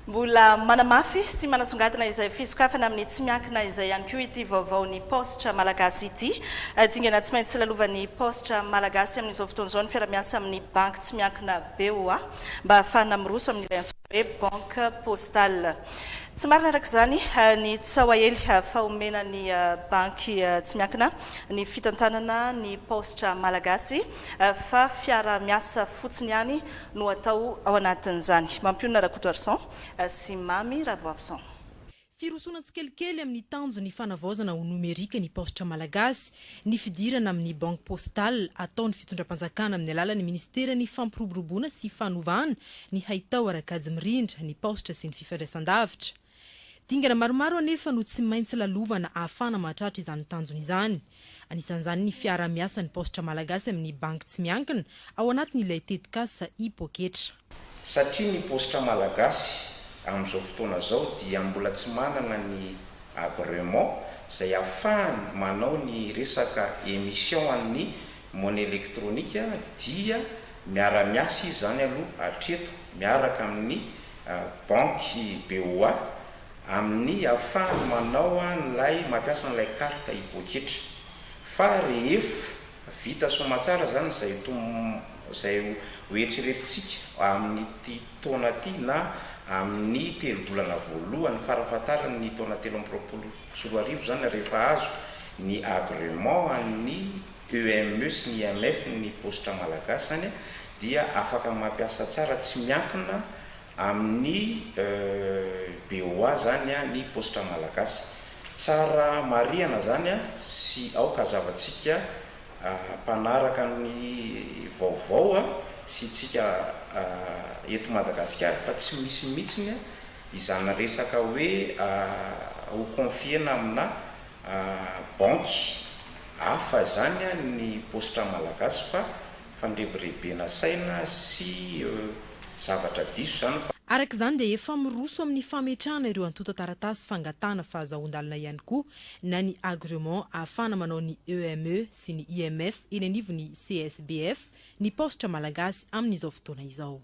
Mbola manamafy sy manasongadina izay fisokafana amin'ny tsy miankina izay ihany koa ity vaovaon'ny Paositra Malagasy ity. Dingana tsy maintsy lalovan'ny Paositra Malagasy amin'izao fotoana izao ny fiara-miasa amin'ny banky tsy miankina BOA mba hahafahana miroso amin'ilay antsoina hoe Banque Postale. Tsy marina araka izany ny tsaho aely fa omena ny banky tsy miankina ny fitantanana ny Paositra Malagasy fa fiara-miasa fotsiny ihany no atao ao anatin'izany. Mampionona Rakotoarison sy Mamy Ravoavison. Firosoana tsikelikely amin'ny tanjon'ny fanavaozana ho nomerika ny paositra malagasy, ny fidirana amin'ny banque postale ataon'ny fitondram-panjakana amin'ny alalan'ny minisiteran'ny fampiroboroboana sy fanovana ny haitao ara-kajy mirindra, ny paositra sy ny fifandraisandavitra. Dingana maromaro anefa no tsy maintsy lalovana ahafahana mahatratra izany tanjona izany. Anisan'izany ny fiaraha-miasan'ny Paositra Malagasy amin'ny banky tsy miankina ao anatin'ilay tetikasa e-poketra. Satria ny Paositra Malagasy amin'izao fotoana izao dia mbola tsy manana ny agrément izay ahafahany manao ny resaka émission an'ny monnaie électronique dia miara-miasa izy izany aloha hatreto miaraka amin'ny banky BOA amin'ny ahafahany manao an'ilay mampiasa an'ilay carte hipoketra fa rehefa vita soamatsara zany izay tom izay ho eritreretintsika amin'ity taona ity na amin'ny telo volana voalohany farafahatarany ny taona 2023 zany rehefa azo ny agrément an'ny EME sy ny IMF ny paositra malagasy zany dia afaka mampiasa tsara tsy miankina amin'ny BOA zany ny paositra malagasy. Tsara marihana zany sy aoka hazavantsika mpanaraka ny vaovao sy tsika eto Madagasikara fa tsy misy mihitsiny izany resaka hoe ho confier-na amina banky hafa izany ny paositra malagasy fa fandrebirebena saina sy zavatra diso izany fa. Araka izany dia efa miroso amin'ny fametrahana ireo antontan-taratasy fangatahana fahazahoan-dalana ihany koa na ny agrément ahafahana manao ny EME sy ny IMF eny anivon'ny CSBF ny paositra malagasy amin'izao fotoana izao.